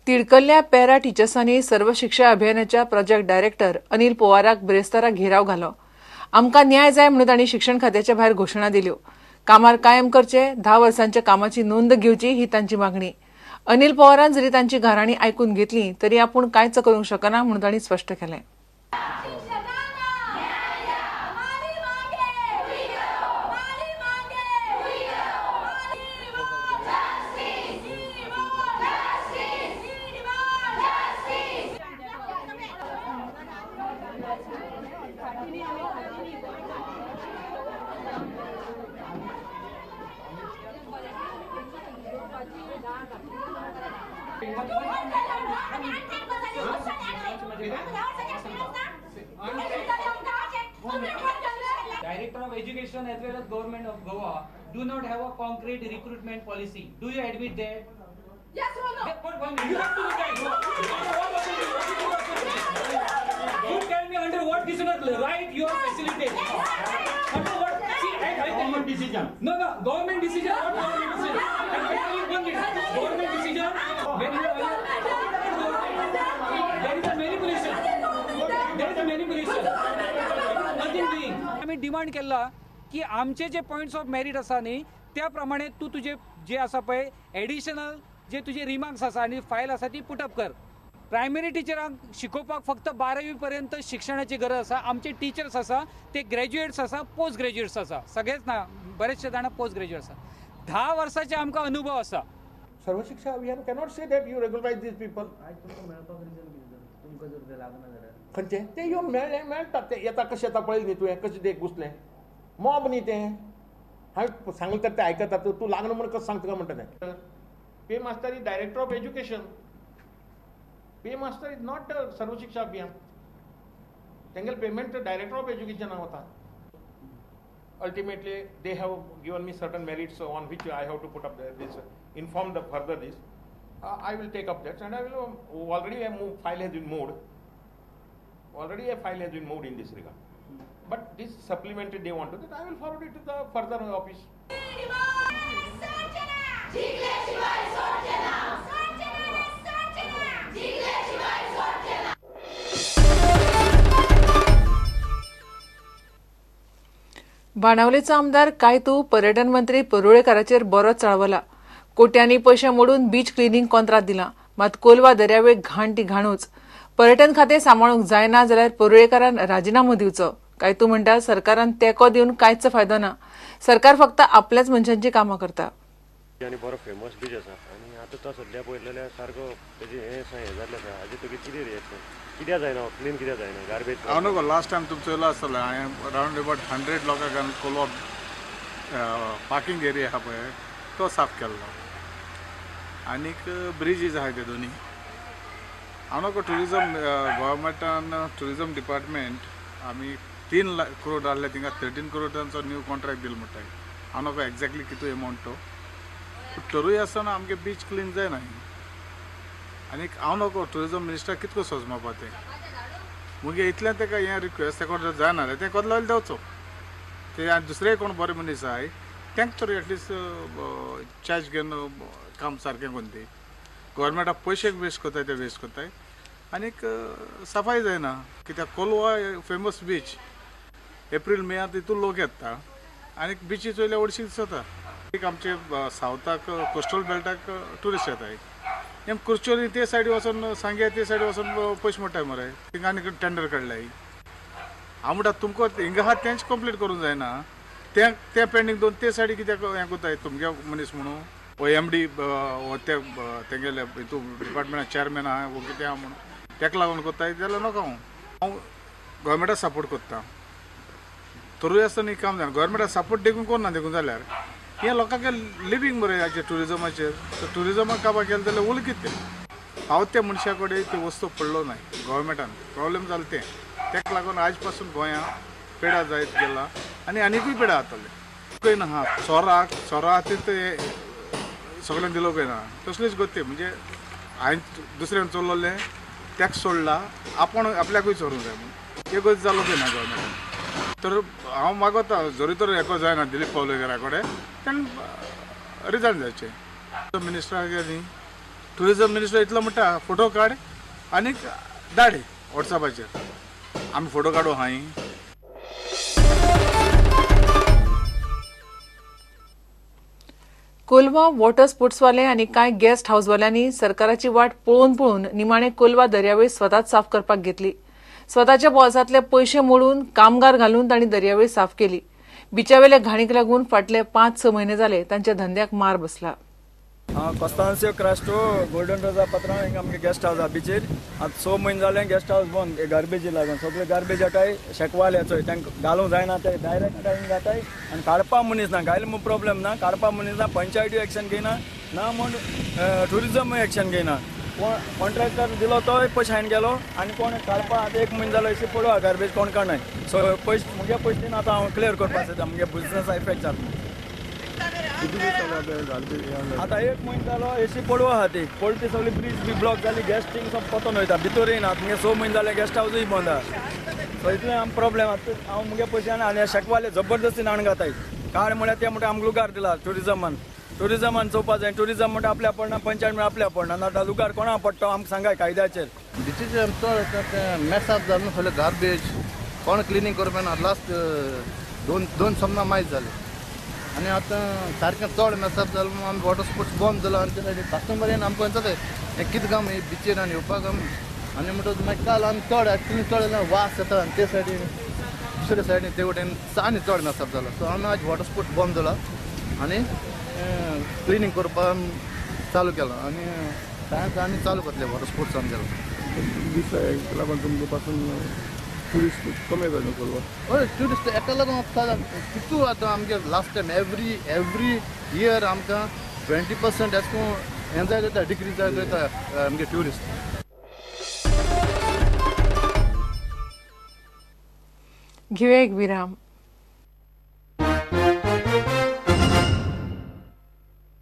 तिडकल्ल्या para टिचर्सांनी सर्व शिक्षा अभियानाच्या प्रोजेक्ट डायरेक्टर अनिल पोवाराक बिरेस्तारा घेराव घालो. आमकां न्याय जाय म्हणून तांणी शिक्षण खात्याच्या भायर घोशणा दिल्यो. कामार कायम करचे, 10 वर्सांच्या कामाची नोंद घेवची ही तांची मागणी. अनिल पवारान जरी तांची घराणी आयकून घेतली तरी आपूण कांयच करूंक शकना म्हणून तांणी स्पश्ट केलें. Director of Education as well as Government of Goa do not have a concrete recruitment policy. Do you admit that? Yes or no? One minute. You have to look at it. You tell me under what decision right you are facilitating. Under what? See, I government decision. No, no, government decision, not government decision. I tell you one minute. Government decision. When you are, there is a manipulation. There is a manipulation. Nothing doing. आमी demand केला की आमचे जे points of merit आसा न्ही त्या प्रमाणे तूं तुजे जे आसा पळय एडिशनल जे तुजे रिमार्क्स आसा आनी फायल आसा ती पुटअप कर. प्रायमरी टिचरांक शिकोवपाक फक्त 12वी पर्यंत शिक्षणाची गरज आसा. आमचे टिचर्स आसा ते ग्रॅज्युएट्स आसा, पोस्ट ग्रॅज्युएट्स आसा, सगळेच ना, बरेचशे जाणां पोस्ट ग्रॅज्युएट आसा. 10 वर्सांचे आमकां अनुभव आसा. Sarva Shiksha Abhiyan cannot say that you regularize these people. खंयचे ते येवन मेळ्ळे मेळटात ते येता कशें येता पळयलें न्ही तुवें कशें ते घुसलें मॉब न्ही तें. हांवें सांगलें तर तें आयकता तूं लागना म्हूण कशें सांगता काय म्हणटा तें. Pay master is director of education. Pay master is not Sarva Shiksha Abhiyan. तेंगेले payment director of एज्युकेशनाक वता. Ultimately they have given me certain merits on which I have to put up this, inform the further this. I will take up that and I will already a file has been moved. Already a file has been moved in this regard. But this supplementary they want to that I will forward it to the further office. बाणावलेचो आमदार कायतू पर्यटन मंत्री परुळेकाराचेर बरोच चाळवला. कोट्यांनी पयशे मोडून beach cleaning कोंत्रात दिला, मात कोलवा दर्यावेळ घाण ती घाणूच. पर्यटन खातें सांबाळूंक जायना जाल्यार परुळेकारान राजिनामो दिवचो. कायतू म्हणटा सरकारान तेंको दिवन कांयच फायदो ना, सरकार फक्त आपल्याच मनशांची कामां करता. आनी बरो फेमस बीच आसा आनी आतां तो सद्या पळयलें जाल्यार सारको तेजें हें आसा हें जाल्लें आसा. हाजें तुगे कितें रिएक्शन कित्याक जायना क्लीन कित्याक जायना गार्बेज? हांव न्हू लास्ट टायम तुमचो येयलो आसतलो हांवें रावंड अबाउट 100 लोकांक आमी कोलवा पार्किंग एरिया आसा पळय तो साफ केल्लो आनीक ब्रिजीस आहाय ते दोनी. हांव न्हू ट्युरिजम गव्हर्मेंटान ट्युरिजम डिपार्टमेंट आमी 3 करोड आहले थिंगा 13 करोडांचो न्यू कॉन्ट्रॅक्ट दिलो म्हणटाय. हांव न्हू एग्जॅक्टली कितू एमावंट तो तरूय आसतना आमगे बीच क्लीन जायना. आनीक हांव नको ट्युरिजम मिनिस्टर कितको सोजमापा तें मुगे इतलें तेका हें रिक्वेस्ट तेका जायना जाल्यार तें कोदला देंवचो ते आनी दुसरेय कोण बरे मनीस आहाय तेंक तरी एटलिस्ट चार्ज घेवन काम सारकें करून दी. गव्हर्मेंटाक पयशे वेस्ट करताय ते वेस्ट करताय आनीक सफाई जायना. कित्याक कोलवा फेमस बीच एप्रील मेयात तितून लोक येता आनीक बिची चोयल्यार व्हडशी दिसता. आमचे सावथाक कोस्टल बेल्टाक ट्युरिस्ट येताय नेम कुर्चोली ते सायडी वचून सांग्या ते सायडी वचून पयशे मोडटाय मरे थिंगा आनी टेंडर काडल्याय. हांव म्हणटा तुमकां हिंगा आहा तेंच कंप्लीट करूंक जायना तें तें पेंडींग दोन ते सायडी कित्याक हें करताय तुमगे मनीस म्हणून ओ एम डी वो ते तेंगेले हितू डिपार्टमेंटा चेअरमॅन आहा वो कितें आहा म्हणून तेका लागून करताय जाल्यार नाका. हांव गव्हर्मेंटाक सपोर्ट करता तरूय आसतना काम जायना. गव्हर्मेंटाक सपोर्ट देखून करना देखून जाल्यार हें लोकांक लिवींग बरें हाचेर ट्युरिजमाचेर. ट्युरिजमाक काबार केलें जाल्यार उरलें कितें हांव त्या मनशा कडेन त्यो वस्तू पडलो ना गव्हर्मेंटान प्रॉब्लेम जालें तें. तेका लागून आज पासून गोंया पेडा जायत गेला आनी आनिकूय पेडा जातले. खंय ना चोराक चोरा खातीर ते सगळ्यांक दिलो खंय ना तसलीच गती म्हणजे हांवें दुसऱ्यान चोरलें तेका सोडला आपूण आपल्याकूय चोरूंक जाय म्हूण एक गजाल जालो खंय ना गव्हर्मेंटान. तर हांव मागता जरी तर हेको जायना दिलीप पावलेकरा कडेन ताणें रिजायन जावचें. मिनिस्टराक न्ही ट्युरिजम मिनिस्टर इतलो म्हणटा फोटो काड आनीक धाड वॉट्सॅपाचेर. आमी फोटो काडू हांय. कोलवा वॉटर स्पोर्ट्सवाले आनी कांय गेस्ट हाऊसवाल्यांनी सरकाराची वाट पळोवन पळोवन निमाणे कोलवा दर्यावेळ स्वताच साफ करपाक घेतली. स्वताच्या बोल्सांतले पयशे मोडून कामगार घालून तांणी दर्यावेळ साफ केली. बिचावेल्या घाणीक लागून फाटले 5-6 म्हयने जाले तांच्या धंद्याक मार बसला. कोस्तांसियो क्रास्टो गोल्डन रोजा पत्रां हिंगा आमगे गेस्ट हावस आहा बिचीर. आतां 6 म्हयने जाले गेस्ट हावस बंद, गार्बेजी लागून सगळे गार्बेज हाटाय शेकवाल्याचोय तांकां घालूंक जायना, ते डायरेक्ट हिंगा घाताय आनी काडपा मनीस ना, घायले म्हूण प्रोब्लेम ना, काडपा मनीस ना. पंचायती एक्शन घेयना ना म्हूण ट्युरिजमूय एक्शन घेयना. कोण कॉन्ट्रॅक्टर दिलो तोय पयशे हाडून गेलो आनी कोण काडपा आतां 1 म्हयनो जालो अशी पडो गार्बेज कोण काडनाय. सो पयशे मुगे पयशे दिना आतां हांव क्लियर करपाक सोदता, मुगे बिजनस इफेक्ट जाता. आतां 1 म्हयनो जालो एशी पडवो आहा ती पडली, सगळी ब्रीज बी ब्लॉक जाली, गेस्टींग सब पतोन वयता भितर येयना. मुगे 6 म्हयने जाले गेस्ट हावजूय बंद आहा. सो इतलें आम प्रोब्लेम. आतां हांव मुगे पयशे हाडून आनी शेकवाले जबरदस्तीन हाडून घाताय. काड म्हळ्यार ते म्हणटा आमकां लुगार दिला ट्युरिजमान, ट्युरिजमान चोवपा जाय. ट्युरिजम म्हणटा आपल्या पडना, पंचायत म्हणटा आपल्या पडना. ना आतां लुगार कोणा पडटा आमकां सांगाय कायद्याचेर. बिचीचेर चड मेसाप जावन सगळें गार्बेज कोण क्लिनींग करपा ना. लास्ट दोन सोमना मायज जाले आनी आतां सारकें चड मेसाप जालें म्हणून आमी वॉटर स्पोर्ट्स बंद जालो. आनी ते सायडीन कस्टमर येवन आमकां जाता हें कितें काम हे बिचीर आनी येवपाक आमी. आनी म्हणटकच मागीर काल आमी चड एक्चुली चड वास येता आनी ते सायडीन दुसरे सायडीन ते वटेन आनी चड मेसाप जालो. सो आमी आज वॉटर स्पोर्ट्स बंद जाला आनी क्लिनींग करपाक चालू केलां आनी सायन्स आनी चालू करतले वॉटर स्पोर्ट्स आमी केला. लागून तुमकां पासून ट्युरिस्ट कमी जाले कोलवा. हय ट्युरिस्ट एका लागून कितू आतां आमगे last time every year आमकां 20% एश करून हें जायत वयता, डिक्रीज जायत वयता आमगे ट्युरिस्ट. घेवया एक विराम.